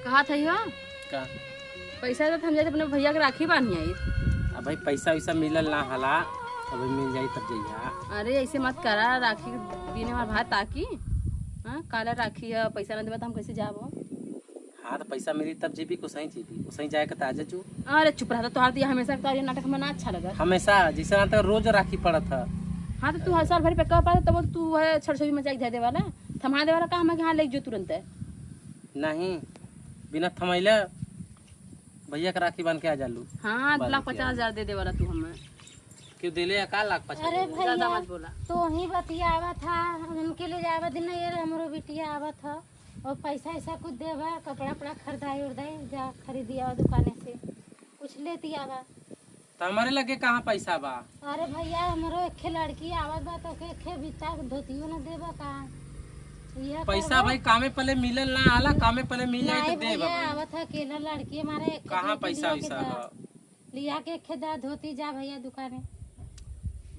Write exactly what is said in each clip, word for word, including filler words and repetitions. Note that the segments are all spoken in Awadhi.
कहा था यो? का? पैसा देत हम जाइत अपने भैया के राखी बांध आई। अब भाई पैसा वैसा मिलल ना हला, अभी मिल जाई तब जइहा। अरे ऐसे मत करा, राखी के दिन हमार भाई ताकी। हाँ, काला राखी है, पैसा ना देबा तो हम कैसे जाबो? हाँ, तो पैसा मिली तब जीबी, कुसई जीबी, कुसई जाए के ताजे जू। अरे चुप रहा, तोहार दिया हमेशा तोहार ये नाटक हमें ना अच्छा लगा। हमेशा जैसे ना तो रोज राखी पड़त है। हाँ, तो तू हर साल भर पे कह पाता तब तू है छड़ छड़ी मचाई दे देवाला, थमा देवाला का हमें कि हाँ ले जो तुरंत है। नहीं, बिना थमैले भैया के राखी बांध के आ जालू। हाँ, बांध लाख के पचास आ। हजार दे देवाला तू हमें। क्यों देले है का लाख पचास अरे हजार? भैया, ज्यादा मत बोला। तो ही बतियावा था, उनके ले जावा दिन ये हमरो बिटिया आवत ह। और पैसा ऐसा कुछ देवा, कपड़ा उपड़ा खरीदाई उर्दाई, जा खरीदी आवा दुकाने से, कुछ लेती आवा। तो हमारे लगे कहाँ पैसा बा? अरे भैया, हमरो एक लड़की आवत बा, तो के एक बित्ता धोतियो न देबा का? यह पैसा कहबो। भाई कामे पले मिलल ना आला, कामे पले मिल जाए तो नहीं देब भैया, भाई। आवत है अकेला लड़की हमारा, एक कहाँ धोती पैसा लिया के वैसा दा। है? लिया के एक दा धोती जा भैया दुकाने।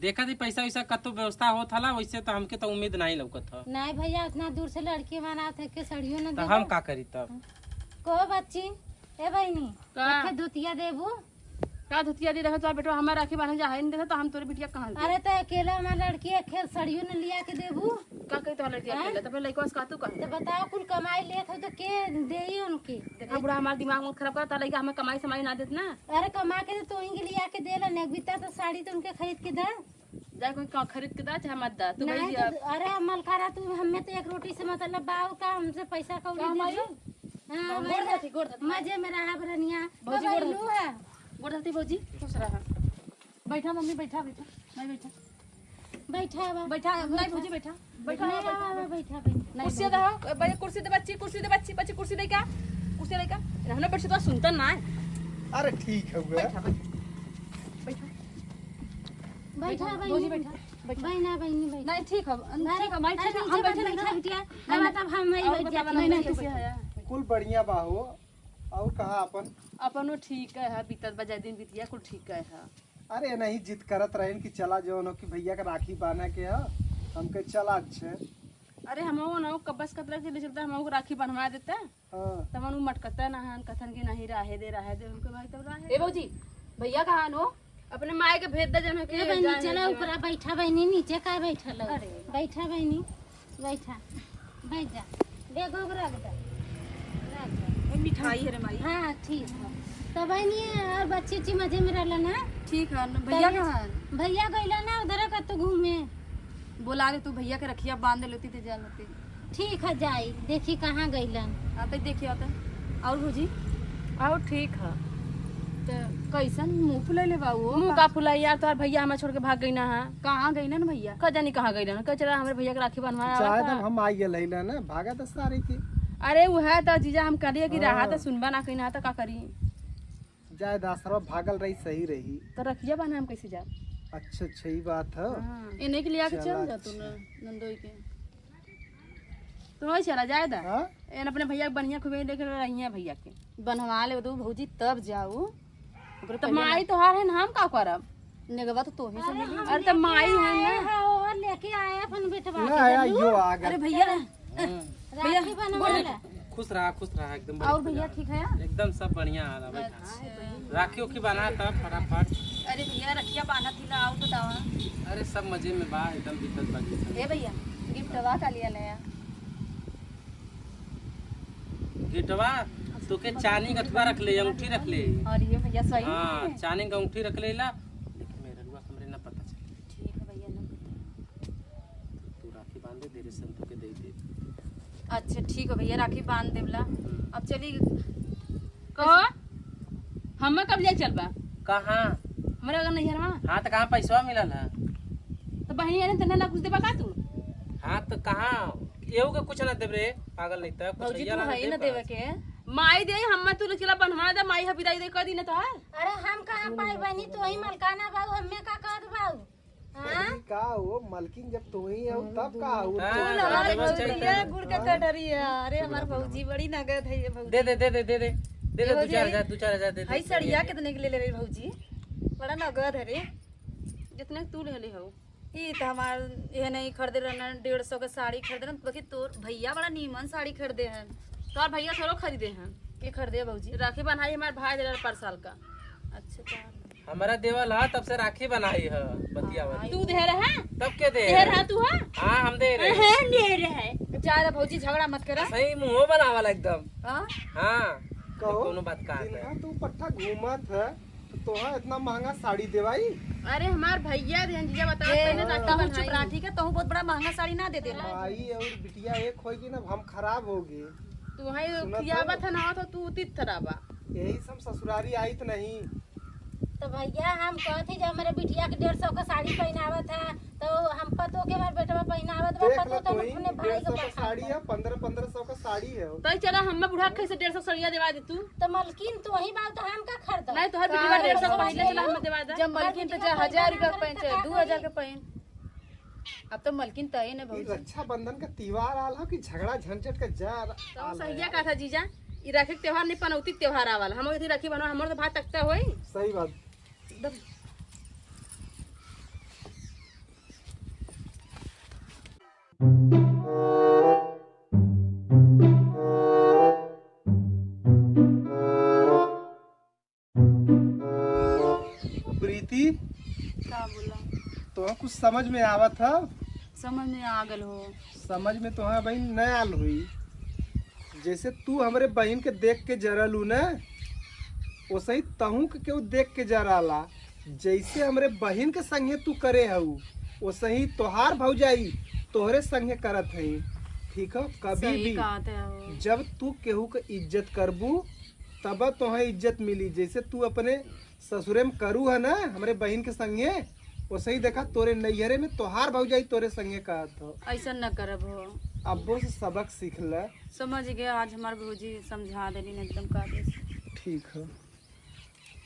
देखा थी पैसा वैसा कतो व्यवस्था होत हला, वैसे तो हमके तो उम्मीद नहीं लौकत ह। नहीं भैया, इतना दूर से लड़की हमारा आवत है, के सड़ियो न तो देबा। हम का करी तब? को बच्ची, ए बहिनी, का? एक धोतिया देबू? का धोतिया दे रहे तो बेटवा हमार राखी बांधे जा है, नहीं देखा तो हम तोरे बिटिया कहाँ से अरे देब? तो अकेला हमार लड़की एक खेल सड़ियो न लिया के देबू? का कही तो लड़की हैं? अकेला, तो अपने लइकवा से का तू कहे? तो बताओ, कुल कमाई लेत हो तो के देई उनके? देखा बुढ़ा हमार दिमाग मत खराब कर, ता लइका हमें कमाई समाई ना देत ना। अरे कमा के तो तू ही के लिया के देला, नेगविता तो साड़ी तो उनके खरीद के दे। जा कोई का खरीद के दा चाहे मत दा, तू नहीं भाई तो, अब अरे मलकारा तू हमें तो एक रोटी से मतलब बाऊ का हमसे पैसा कौड़ी का दे माई? दो। हाँ, गोड़ भाई, धरती, गोड़ धरती। मजे में रहा बरनिया। भौजी, बाबा, गोड़ इलू धरती। है। गोड़ धरती भौजी, खुश रहा। बैठा मम्मी, बैठा, बैठा, नहीं बैठा। बैठा बा। बैठा, नहीं भौजी, बैठा। बैठा, नहीं, बैठा। बाबा, बैठा, बैठा। नहीं, कुर्सी भौजी। दे, बच्ची, कुर्सी दे, बच्ची, बच्ची, कुर्सी दे क्या? कुर्सी दे क्या? रहना बैठ तो सुनता ना है। अरे ठीक है, हुआ। बैठा, बैठा। बैठा, बैठा, भौजी, बहिनी, बैठा, बैठा। बहिना, बहिनी, बैठा। नहीं, ठीक है, अरे, ठीक है, माई, अरे, ठीक है, हम नीचे बैठे बैठ नहीं, ना। ठीक है। हम नहीं, तब हम वही और बैठ बतावा, जाते नहीं, हैं। नहीं, ठीक है। कुल बढ़िया बा हो। और कहा अपन? अपनो ठीक है, बीतत बा, जय दिन बीतिया, कुल ठीक है। अरे, नहीं जिद करत रहेन कि चला जौन हो कि भैया के राखी बांधे के ह, हम कहे चला अच्छे। अरे, हम वो ना, वो कब्बस कतरा के ले चलता, हम वो राखी बंधवा देता। हाँ। तब हम मटकता ना हन, कथन की नहीं, रहे दे, रहे दे, उनके भाई तब रहे ए दे। भौजी, भैया कहाँ हो? अपने माई के भेज दे, जन के ए बहिनी, जाए चला दे। ऊपरा बैठा बहिनी, नीचे का बैठल हो? अरे। बैठा बहिनी, बैठा, बैठ जा, बैग उग रख दे, रख दे। ए, मिठाई है रे माई। हाँ, ठीक है। तो बहिनी, और बच्ची उच्ची मजे में रहला ना? ठीक है न, भैया तब कहाँ है? भैया गइला ना उधर कतो घूमे। बोला दे तू भैया के रखिया बांध लेती तो जा लेती। ठीक है, जाई, देखी कहाँ गइलन। हाँ, तो देखियो तो। और भौजी? और ठीक है। तो कैसन मुंह फुलैले बा वो? मुंह का फुलाई यार, तोहार भैया हमें छोड़ के भाग गई ना है। कहाँ गई ना भैया? का जानी कहाँ गई ना, कह चला हमारे भैया के राखी बंधवाए आवत जाए है। तब हम आई गए ना, भागा दस तारीख की। अरे वो है तो जीजा, हम करिए कि हाँ। रहा तो सुनबा ना कहीं ना, तो का करी? जाए दासरवा भागल रही, सही रही। तो रखिया बना हम कैसे जाब? अच्छा, अच्छा, ई बात है। हाँ। इन्हें के लिया के चला, चल जा तू अच्छा। न-, नंदोई के। तो वही चला जाए दा। हाँ? एन अपने भैया के बढ़िया खूबे देख रही है भैया के। बनवा ले दू भौजी तब जाऊ। ओकरे तो पहिले माई ना तोहार है ना, हम का करब? नेगवा तो तोही से अरे मिली। हम अरे तो लेके माई है आए ना। हैं, और लेके आए अपन बेटवा ना के आया, जल्लू। यो आ गया। अरे भैया, हम्म। राखी भैया, बनवा गोड़ ले। खुश रहा, खुश रहा, एकदम बड़ी और खुश भैया रहा। ठीक है? एकदम सब बढ़िया हाल है, बैठा। अच्छा। राखी उखी बना तब फटाफट। अरे भैया, रखिया बांधा थी ना, आओ बतावा। अरे सब मजे में बा, एकदम बीतत बा जी सब। ए भैया, गिफ्टवा का लिया नया? गिफ्टवा, तोके चानी का अथवा रख ले, अंगूठी रख ले। और ये भैया सही हाँ, है? चानी का अंगूठी रख ले ला। लेकिन मेहररुआ हमरे ना पता चले। ठीक है भैया, ना पता। तू राखी बांध दे, देरे से हम तोके दे दे। अच्छा ठीक है भैया, राखी बांध देवला। हम्म। अब चली। कहो, हमें कब ले चलबा? कहाँ? हमारे अगर नैहर में। हाँ, तो कहाँ पैसवा मिलल है? तो बहिनी, यानी तन्ने ना कुछ देबा का तू? हाँ, तो कहाँ? एहू के कुछ ना देब रे, पागल नहीं तो, कुछ भौजी, भैया तू ना है ही देब ना देवे का? के। माई दे, हम तू चला बनवा दे, माई ह बिदाई दे, कर दी ना तोहार। अरे, हम कहाँ पाई बहिनी, तू ही मलकाना बाऊ, हमें का कहत बाऊ? हाँ? अरे का हो मलकिन, जब तू ही हो तब का हो? हाँ, तू हाँ, लगा हाँ, दे बस भौजी, चल, ये चल। गुड़ के हाँ। कटोरी है। अरे हमार भौजी बड़ी नगद है ये भौजी। दे दे, दे दे, दे दे। दे दे, ये दो चार हजार, भौजी, दो चार हजार दे दे, भाई दे दे। सड़िया कितने के ले ले रही भौजी? बड़ा नगद है रे। जितने तू ले ले हो। ई त हमार ये नहीं खरीदे रहना, डेढ़ सौ के साड़ी खरीदे रहना, बाकी तोर भैया बड़ा नीमन साड़ी खरीदे हैं। तोर भैया थोड़ो खरीदे हैं। के खरीदे भौजी? राखी बन्हाई हमार भाई देला पर साल का। अच्छा, तो हमरा देवल ह, तब से राखी बन्हाई ह, बतिया वाली। तू दे रहा? तब के दे? दे रहा तू ह? हाँ, हम दे रहे। हाँ, दे रहे। जा रे भौजी, झगड़ा मत करा। सही मुँहो बनावल एकदम। हाँ? हाँ। कहो, कौनो बात का है? दिन भर तू पट्ठा घूमत है, तो तोहा इतना महंगा साड़ी देवाई? अरे हमार भैया देन जीजा, बताओ, ए, पहले राखी तहु चुप बन्हाई। रहा, ठीक है? तहु बहुत बड़ा महंगा साड़ी ना दे देला। माई और बिटिया एक होगी ना, हम खराब होगी। तू वहीं सुनत हो? खियावत है ना, तो तू तीत थराबा। यही से हम ससुरारी आइत नहीं। तो भैया, हम कहत ही जब हमरे बिटिया के डेढ़ सौ का साड़ी पहनावत है, तो हम पतो के हमार बेटवा पहनावत बा, देख पतो ला तो हम तोही, अपने भाई डेढ़ सौ का का पहनावत साड़ी बा। है, पन्द्रह पन्द्रह सौ का साड़ी है। तो चला, हम बुढ़ा कैसे डेढ़ सौ साड़िया देवा दे तू? तो मलकिन, तू ही बात, तो हम का खर्द? नहीं, तो हर का बिटिया डेढ़ सौ का पहले चला, हम देवा दे। जब मलकिन तो चाहे हजार रुपया के पहन, चाहे दू हजार के पहन। अब तो मलकिन तय न ई भौजी। रक्षाबंधन का त्योहार आल हो कि झगड़ा झंझट का जार तो आल सही है। कहा था जीजा, ई राखी के त्योहार नहीं, पनौती के त्योहार आवल। हम यदि राखी बनवा, हमर तो भात तकता होई। सही बात। दब- प्रीति, का बोला? तोहरा कुछ समझ में आवत ह? समझ में आ गल हो। समझ में तोहरा बहिन न आल होई। जैसे तू हमरे बहिन के देख के जरलू न, ओसही तहूँ के केहू देख के जराला। जैसे हमरे बहिन के संगे तू करे हऊ, ओसही तोहार भौजाई तोहरे संगे करत हई। ठीक हो, कभी सही भी कहत हो। जब तू केहू के इज्जत करबू, तब तोहे इज्जत मिली। जैसे तू अपने ससुरे में करू है ना, हमरे बहिन के संगे, ओसही देखा तोरे नैहरे में तोहार भौजाई तोरे संगे कहत हो। ऐसा न करब हो। अब्बो से सबक सीख ले। समझ गए, आज हमार भौजी समझा देली न एकदम कायदे से। ठीक हो।